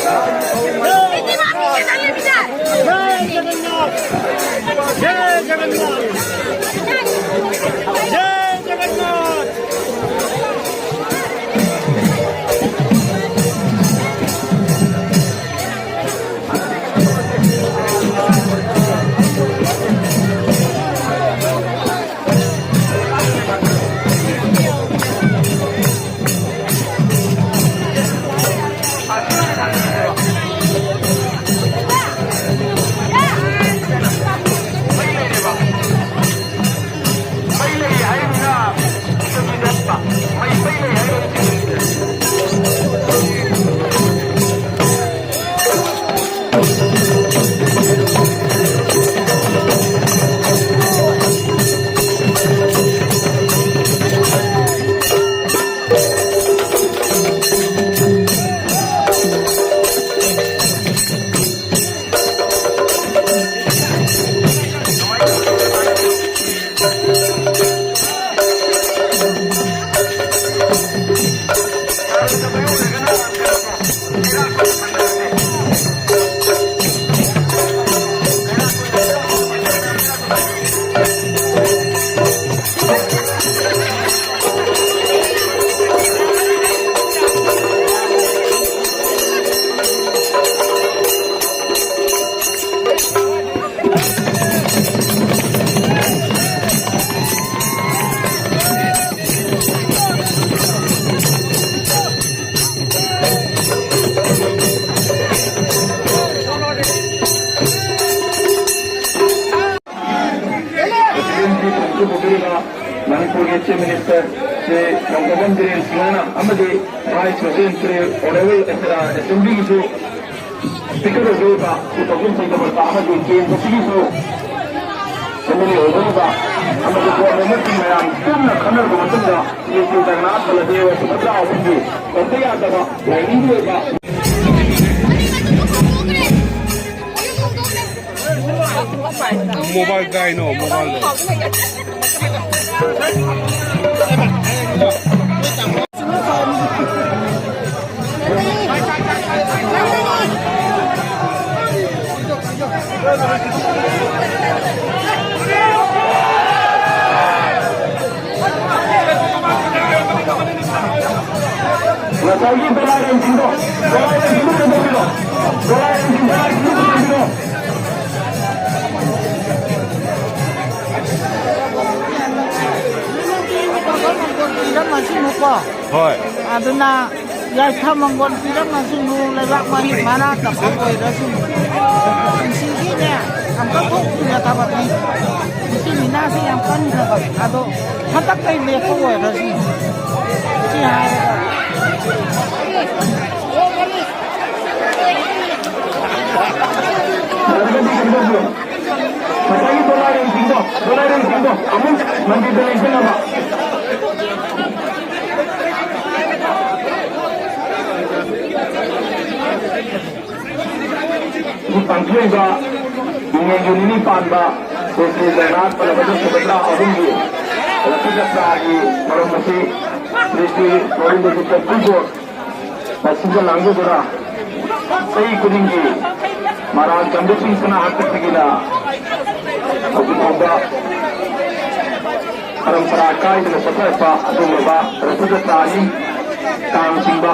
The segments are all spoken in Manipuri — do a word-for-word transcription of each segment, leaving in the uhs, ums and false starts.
जय जगन्नाथ, जय जगन्नाथ, जय जगन्नाथ। ꯃꯅꯤꯄꯨꯔꯒꯤ ꯆꯤꯐ ꯃꯤꯅꯤꯁꯇꯔ ꯁ꯭ꯔꯤ ꯅꯣꯡꯊꯣꯝꯕꯝ ꯕꯤꯔꯦꯟ ꯁꯤꯡꯍꯅ ꯑꯃꯗꯤ ꯚꯥꯏꯁ ꯄ꯭ꯔꯁꯤꯗꯦꯟ ꯁ꯭ꯔꯤ ꯑꯣꯅꯔꯦꯕꯜ ꯑꯦꯁꯦꯝꯕ꯭ꯂꯤꯒꯤꯁꯨ ꯁ꯭ꯄꯤꯀꯔ ꯑꯣꯏꯕꯤꯔꯤꯕ ꯁ꯭ꯔꯤ ꯄ꯭ꯔꯐꯨꯜ ꯁꯤꯡ ꯇꯣꯃꯔ ꯑꯃꯗꯤ ꯀꯦꯟꯗ꯭ꯔꯁꯤꯒꯤꯁꯨ ꯑꯦꯝ ꯑꯦꯜ ꯑꯦ ꯑꯣꯏꯕꯤꯔꯤꯕ ꯑꯃꯗꯤ ꯕꯣꯔꯗ ꯃꯦꯝꯕꯔꯁꯤꯡ ꯃꯌꯥꯝ ꯄꯨꯟꯅ ꯈꯟꯅꯔꯕ ꯃꯇꯨꯡꯗ ꯁ꯭ꯔꯤ ꯁ꯭ꯔꯤ ꯖꯒꯟꯅꯥꯊ ꯕꯂꯗꯦꯕ ꯁꯨꯚꯗ꯭ꯔꯥ ꯑꯍꯨꯝꯒꯤ ꯄꯟꯕ ꯌꯥꯗꯕ ꯂꯥꯏꯅꯤꯡꯒꯤ ꯑꯣꯏꯕ मोबाइल का है ना, मोबाइल। ꯉꯁꯥꯏꯒꯤ ꯗꯣꯂꯥꯏꯔꯦꯟꯁꯤꯡꯗꯣ, ꯗꯣꯂꯥꯏꯔꯦꯟꯁꯤꯡꯗꯣ ꯀꯩꯗꯧꯔꯤꯅꯣ? ꯗꯣꯂꯥꯏꯔꯦꯟꯁꯤꯡ, ꯗꯣꯂꯥꯏꯔꯦꯟꯁꯤꯡꯗꯣ ꯀꯩꯗꯧꯔꯤꯅꯣ? ꯄꯤꯔꯝꯃꯁꯤꯅꯨꯀꯣ꯫ ꯍꯣꯏ꯫ ꯑꯗꯨꯅ ꯌꯥꯏꯐ ꯃꯪꯒꯣꯜ ꯄꯤꯔꯝꯃꯁꯤꯅꯨ, ꯂꯩꯕꯥꯛ ꯃꯔꯤ ꯃꯔꯥ ꯇꯞꯄ ꯑꯣꯏꯔꯁꯤꯅꯨ꯫ ꯄꯨꯟꯁꯤꯒꯤꯅꯦ, ꯑꯝꯇ ꯊꯣꯛꯇ꯭ꯔꯤꯕ ꯊꯕꯛꯅꯤ꯫ ꯏꯆꯤꯟ ꯏꯅꯥꯁꯤ ꯌꯥꯝ ꯀꯟꯈ꯭ꯔꯕ꯫ ꯑꯗꯣ ꯍꯟꯗꯛꯇꯩ ꯂꯦꯞꯄ ꯑꯣꯏꯔꯁꯤꯅꯨ꯫ ꯁꯤ ꯍꯥꯏꯔꯒ ꯉꯁꯥꯏꯒꯤ ꯗꯣꯂꯥꯏꯔꯦꯟꯁꯤꯡꯗꯣ, ꯗꯣꯂꯥꯏꯔꯦꯟꯁꯤꯡꯗꯣ ꯑꯃꯨꯛ ꯃꯟꯗꯤꯔꯗ ꯂꯦꯡꯁꯤꯟꯅꯕ꯫ ꯄꯥꯡꯊꯣꯛꯏꯕ ꯏꯪꯉꯦꯟꯒꯤ ꯅꯤꯅꯤ ꯄꯥꯟꯕ ꯁ꯭ꯔꯤ ꯁ꯭ꯔꯤ ꯖꯒꯟꯅꯥꯊ ꯕꯂꯕꯗ ꯁꯨꯚꯗ꯭ꯔꯥ ꯑꯍꯨꯝꯒꯤ ꯔꯊ ꯖꯇ꯭ꯔꯥꯒꯤ ꯃꯔꯝ ꯑꯁꯤ ꯁ꯭ꯔꯤ ꯁ꯭ꯔꯤ ꯒꯣꯕꯤꯟꯗꯖꯤ ꯇꯦꯝꯄꯜ ꯕꯣꯔꯗ ꯃꯁꯤꯒ ꯂꯥꯡꯖꯗꯨꯅ ꯆꯍꯤ ꯈꯨꯗꯤꯡꯒꯤ ꯃꯔꯥꯜ ꯆꯝꯕꯁꯤꯡ ꯁꯅꯥ ꯍꯥꯛꯇꯛꯇꯒꯤꯅ ꯍꯧꯖꯤꯛ ꯐꯥꯎꯕ ꯄꯔꯝꯄꯔꯥ ꯀꯥꯏꯗꯅ ꯆꯠꯊꯔꯛꯄ ꯑꯗꯨꯒꯨꯝꯂꯕ ꯔꯊ ꯖꯇ꯭ꯔꯥꯅꯤ꯫ ꯀꯥꯡ ꯆꯤꯡꯕ꯫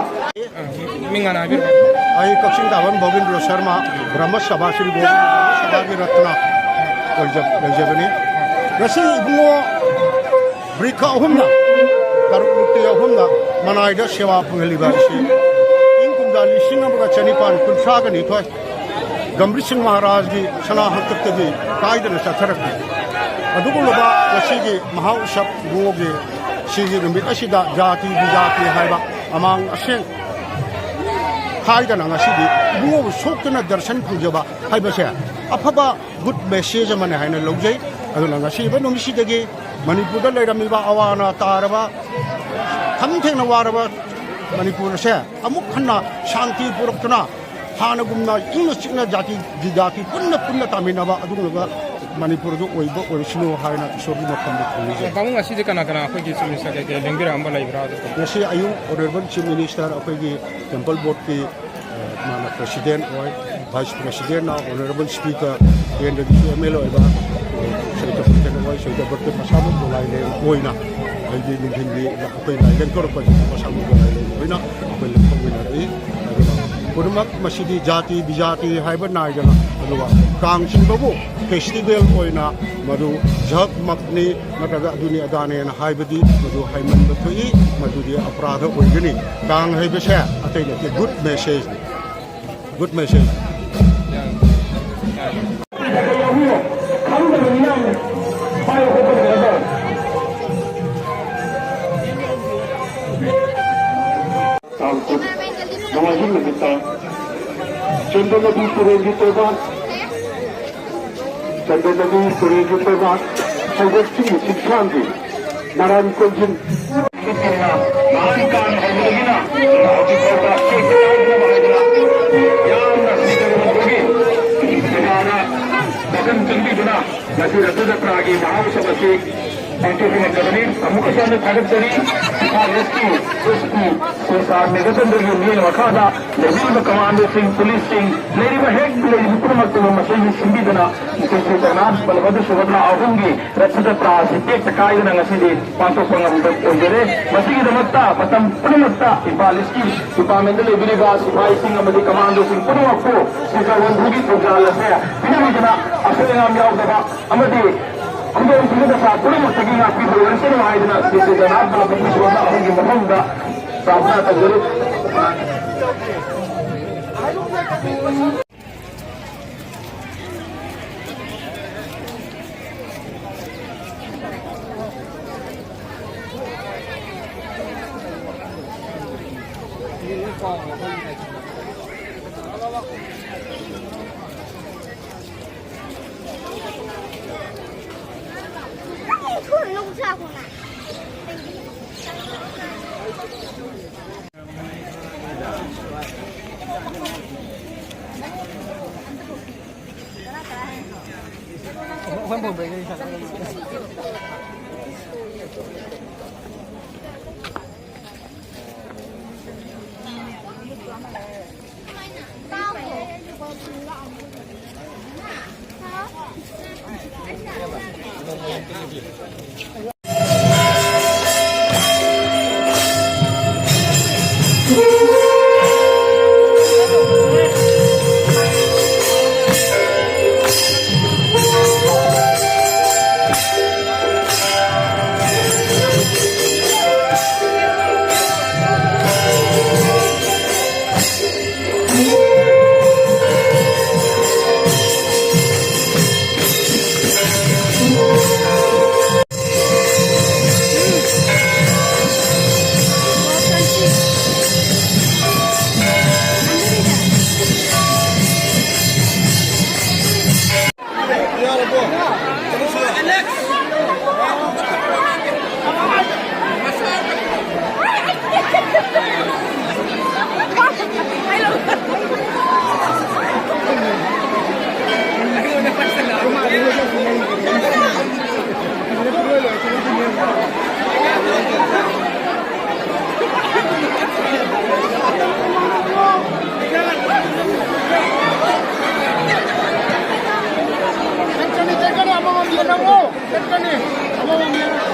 ꯃꯤꯡ ꯍꯥꯟꯅ ꯍꯥꯏꯕꯤꯔꯛꯑꯣ꯫ ꯑꯩ ꯀꯛꯆꯤꯡ ꯇꯥꯕꯝ ꯒꯣꯕꯤꯟꯗ꯭ꯔꯣ ꯁꯔꯃ, ꯕ꯭ꯔꯍ꯭ꯃ ꯁꯚꯥ ꯁꯤꯡꯕꯣ ꯁꯚꯥꯒꯤ ꯔꯠꯅ ꯑꯣꯏꯖ-, ꯑꯣꯏꯖꯕꯅꯤ꯫ ꯉꯁꯤ ꯏꯕꯨꯡꯉꯣ ꯕ꯭ꯔꯤꯈ ꯑꯍꯨꯝꯅ, ꯇꯔꯨꯛ ꯃꯨꯔꯇꯤ ꯑꯍꯨꯝꯅ ꯃꯅꯥꯏꯗ ꯁꯦꯕꯥ ꯐꯪꯍꯜꯂꯤꯕ ꯑꯁꯤ ꯏꯪ ꯀꯨꯝꯖꯥ ꯂꯤꯁꯤꯡ ꯑꯃꯒ ꯆꯅꯤꯄꯥꯟ ꯀꯨꯟꯊ꯭ꯔꯥꯒ ꯅꯤꯊꯣꯏ ꯒꯝꯚꯤꯔ ꯁꯤꯡ ꯃꯍꯥꯔꯥꯖꯒꯤ ꯁꯅꯥ ꯍꯥꯛꯇꯛꯇꯒꯤ ꯀꯥꯏꯗꯅ ꯆꯠꯊꯔꯛꯄ ꯑꯗꯨꯒꯨꯝꯂꯕ ꯉꯁꯤꯒꯤ ꯃꯍꯥ ꯎꯠꯁꯕ ꯏꯕꯨꯡꯉꯣꯒꯤ ꯁꯤꯒꯤ ꯅꯨꯃꯤꯠ ꯑꯁꯤꯗ ꯖꯥꯇꯤ ꯕꯤꯖꯥꯇꯤ ꯍꯥꯏꯕ ꯑꯃꯥꯡ ꯑꯁꯦꯡ ꯈꯥꯏꯗꯅ ꯉꯁꯤꯗꯤ ꯏꯕꯨꯡꯉꯣꯕꯨ ꯁꯣꯛꯇꯅ ꯗꯔꯁꯟ ꯐꯪꯖꯕ ꯍꯥꯏꯕꯁꯦ ꯑꯐꯕ ꯒꯨꯗ ꯃꯦꯁꯦꯖ ꯑꯃꯅꯤ ꯍꯥꯏꯅ ꯂꯧꯖꯩ꯫ ꯑꯗꯨꯅ ꯉꯁꯤꯕ ꯅꯨꯃꯤꯠꯁꯤꯗꯒꯤ ꯃꯅꯤꯄꯨꯔꯗ ꯂꯩꯔꯝꯃꯤꯕ ꯑꯋꯥ ꯑꯅꯥ ꯇꯥꯔꯕ, ꯈꯝ ꯊꯦꯡꯅ ꯋꯥꯔꯕ ꯃꯅꯤꯄꯨꯔ ꯑꯁꯦ ꯑꯃꯨꯛ ꯍꯟꯅ ꯁꯥꯟꯇꯤ ꯄꯨꯔꯛꯇꯨꯅ ꯍꯥꯟꯅꯒꯨꯝꯅ ꯏꯪꯅ ꯆꯤꯛꯅ ꯖꯥꯇꯤ ꯖꯥꯇꯤ ꯄꯨꯟꯅ ꯄꯨꯟꯅ ꯇꯥꯃꯤꯟꯅꯕ ꯑꯗꯨꯒꯨꯝꯂꯕ ꯃꯅꯤꯄꯨꯔꯗꯨ ꯑꯣꯏꯕ ꯑꯣꯏꯔꯁꯅꯨ ꯍꯥꯏꯅ ꯏꯁꯣꯔꯒꯤ ꯃꯐꯝꯗ ꯈꯨꯔꯨꯝꯖꯩ꯫ ꯄꯥꯕꯨꯡ, ꯉꯁꯤꯗꯤ ꯀꯅꯥ ꯀꯅꯥ ꯑꯩꯈꯣꯏꯒꯤ ꯆꯤꯐ ꯃꯤꯅꯤꯁꯇꯔ ꯀꯩꯀꯩ ꯂꯦꯡꯕꯤꯔꯛꯑꯝꯕ ꯂꯩꯕ꯭ꯔꯥ? ꯑꯗꯨ ꯉꯁꯤ ꯑꯌꯨꯛ ꯑꯣꯅꯔꯦꯕꯜ ꯆꯤꯐ ꯃꯤꯅꯤꯁꯇꯔ ꯑꯩꯈꯣꯏꯒꯤ ꯇꯦꯝꯄꯜ ꯕꯣꯔꯗꯀꯤ, ꯑ, ꯃꯥꯅ President ꯑꯣꯏ, Vice Presidentꯅ Honorable Speaker, ꯀꯦꯟꯗ꯭ꯔꯒꯤꯁꯨ M L A ꯑꯣꯏꯕ ꯁꯣꯏꯗ ꯄ꯭ꯔꯁꯤꯗꯦꯟ ꯑꯣꯏ, ꯁꯣꯏꯗ ꯕ꯭ꯔꯇ ꯃꯁꯥꯃꯛ ꯒꯣꯂꯥꯏꯂꯦꯟ ꯑꯣꯏꯅ ꯑꯩꯗꯤ ꯅꯨꯡꯊꯤꯟꯒꯤ ꯑꯩꯈꯣꯏ ꯂꯥꯏꯔꯦꯟ ꯀꯧꯔꯛꯄꯁꯤ ꯃꯁꯥꯃꯛ ꯒꯣꯂꯥꯏꯂꯦꯟ ꯑꯣꯏꯅ ꯑꯩꯈꯣꯏ ꯂꯦꯞꯊꯣꯛꯃꯤꯟꯅꯔꯛꯏ꯫ ꯑꯗꯨꯒ ꯄꯨꯝꯅꯃꯛ ꯃꯁꯤꯗꯤ ꯖꯥꯇꯤ ꯕꯤꯖꯥꯇꯤ ꯍꯥꯏꯕ ꯅꯥꯏꯗꯅ, ꯑꯗꯨꯒ ꯀꯥꯡ ꯆꯤꯡꯕꯕꯨ festival ꯑꯣꯏꯅ ꯃꯗꯨ ꯖꯍꯛꯃꯛꯅꯤ ꯅꯠꯇ꯭ꯔꯒ ꯑꯗꯨꯅꯤ ꯑꯗꯥꯅꯦꯅ ꯍꯥꯏꯕꯗꯤ ꯃꯗꯨ ꯍꯥꯏꯃꯟꯕ ꯊꯣꯛꯏ, ꯃꯗꯨꯗꯤ ꯑꯄꯔꯥꯙ ꯑꯣꯏꯒꯅꯤ꯫ ꯀꯥꯡ ꯍꯥꯏꯕꯁꯦ ꯑꯇꯩ ꯅꯠꯇꯦ, good messageꯅꯤ꯫ Good message꯫ ꯅꯣꯡꯃꯥꯏꯖꯤꯡ ꯅꯨꯃꯤꯠꯇ ꯆꯟꯗ꯭ꯔꯃꯇꯤ ꯇꯨꯔꯦꯜꯒꯤ ꯇꯣꯔꯕꯥꯟ, ꯆꯟꯗ꯭ꯔꯃꯇꯤ ꯇꯨꯔꯦꯜꯒꯤ ꯇꯣꯔꯕꯥꯟ ꯍꯥꯏꯕ ꯆꯤꯡ ꯆꯤꯡꯁꯥꯡꯒꯤ ꯃꯔꯥꯟ ꯀꯣꯟꯖꯤꯟ ꯅꯍꯥꯟ ꯀꯥꯡ ꯍꯧꯕꯗꯒꯤꯅ ꯍꯧꯖꯤꯛ ꯐꯥꯎꯕ ꯆꯦꯛ ꯀꯥꯏꯗꯅꯕ ꯍꯥꯏꯗꯅ ꯌꯥꯝꯅ ꯁꯤꯖꯤꯟꯅꯕꯒꯤ ꯄ꯭ꯔꯖꯥꯅ ꯋꯥꯈꯜ ꯆꯪꯕꯤꯗꯨꯅ ꯉꯁꯤ ꯔꯊ ꯖꯇ꯭ꯔꯥꯒꯤ ꯃꯍꯥꯎꯁꯪ ꯑꯁꯤ ꯄꯥꯡꯊꯣꯛꯄ ꯉꯝꯖꯕꯅꯤ꯫ ꯑꯃꯨꯛꯀꯁꯨ ꯍꯟꯅ ꯊꯥꯒꯠꯆꯔꯤ꯫ ꯏꯝꯐꯥꯜ ꯏꯁꯀꯤ ꯑꯦꯁ ꯄꯤ ꯁ꯭ꯔꯤ ꯁꯥꯔ ꯃꯦꯘꯆꯟꯗ꯭ꯔꯒꯤ ꯃꯤꯠꯌꯦꯡ ꯃꯈꯥꯗ ꯂꯩꯕꯤꯔꯤꯕ ꯀꯃꯥꯟꯗꯣꯁꯤꯡ, ꯄꯨꯂꯤꯁꯁꯤꯡ, ꯂꯩꯔꯤꯕ ꯍꯦꯛ ꯂꯩꯔꯤꯕ ꯄꯨꯝꯅꯃꯛꯇꯨ ꯃꯁꯤꯒꯤ ꯁꯤꯟꯕꯤꯗꯨꯅ ꯃꯈꯣꯏꯁꯨ ꯖꯒꯅꯥꯊ ꯕꯂꯚꯗ꯭ꯔ ꯁꯨꯚꯗ꯭ꯔꯥ ꯑꯍꯨꯝꯒꯤ ꯔꯊ ꯖꯇ꯭ꯔꯥ ꯑꯁꯤ ꯇꯦꯛꯇ ꯀꯥꯏꯗꯅ ꯉꯁꯤꯗꯤ ꯄꯥꯡꯊꯣꯛꯄ ꯉꯝꯕ ꯑꯣꯏꯖꯔꯦ꯫ ꯃꯁꯤꯒꯤꯗꯃꯛꯇ ꯃꯇꯝ ꯄꯨꯝꯅꯃꯛꯇ ꯏꯝꯐꯥꯜ ꯏꯁꯀꯤ ꯗꯤꯄꯥꯔꯠꯃꯦꯟꯗ ꯂꯩꯕꯤꯔꯤꯕ ꯁꯤꯐꯥꯏꯁꯤꯡ ꯑꯃꯗꯤ ꯀꯃꯥꯟꯗꯣꯁꯤꯡ ꯄꯨꯝꯅꯃꯛꯄꯨ ꯁꯤꯖꯥ ꯋꯟꯗꯨꯒꯤ ꯊꯧꯖꯥꯜ ꯑꯁꯦ ꯄꯤꯅꯕꯤꯗꯨꯅ ꯑꯁꯣꯏ ꯑꯉꯥꯝ ꯌꯥꯎꯗꯕ ꯑꯃꯗꯤ ꯈꯨꯗꯣꯡꯊꯤꯕ ꯗꯁꯥ ꯄꯨꯝꯅꯃꯛꯇꯒꯤ ꯉꯥꯛꯄꯤꯕ ꯑꯣꯏꯔꯁꯅꯨ ꯍꯥꯏꯗꯨꯅ ꯁꯤꯁꯦ ꯖꯒꯅꯥꯊ ꯕꯂꯚꯗ꯭ꯔ ꯁꯨꯚꯗ꯭ꯔꯥ ꯑꯍꯨꯝꯒꯤ ꯃꯐꯝꯗ ꯄ꯭ꯔꯥꯔꯊꯅꯥ ꯇꯧꯖꯔꯤ꯫ ꯆꯠꯀꯅꯤ, ꯆꯠꯀꯅꯤ, ꯑꯃꯃꯝ ꯌꯦꯟꯅꯧꯔꯣ꯫ ꯆꯠꯀꯅꯤ, ꯑꯃꯃꯝ ꯌꯦꯟꯅꯧꯔꯣ꯫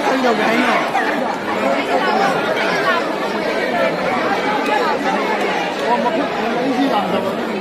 ꯀꯩꯗꯧꯒꯦ ꯍꯥꯏꯅꯣ? ꯑꯣ, ꯃꯈꯨꯠ ꯃꯔꯤꯁꯤ ꯌꯥꯝꯗꯕ ꯑꯗꯨꯒꯤ꯫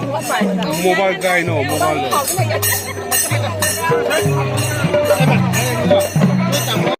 Mobile guy, no, mobile guy.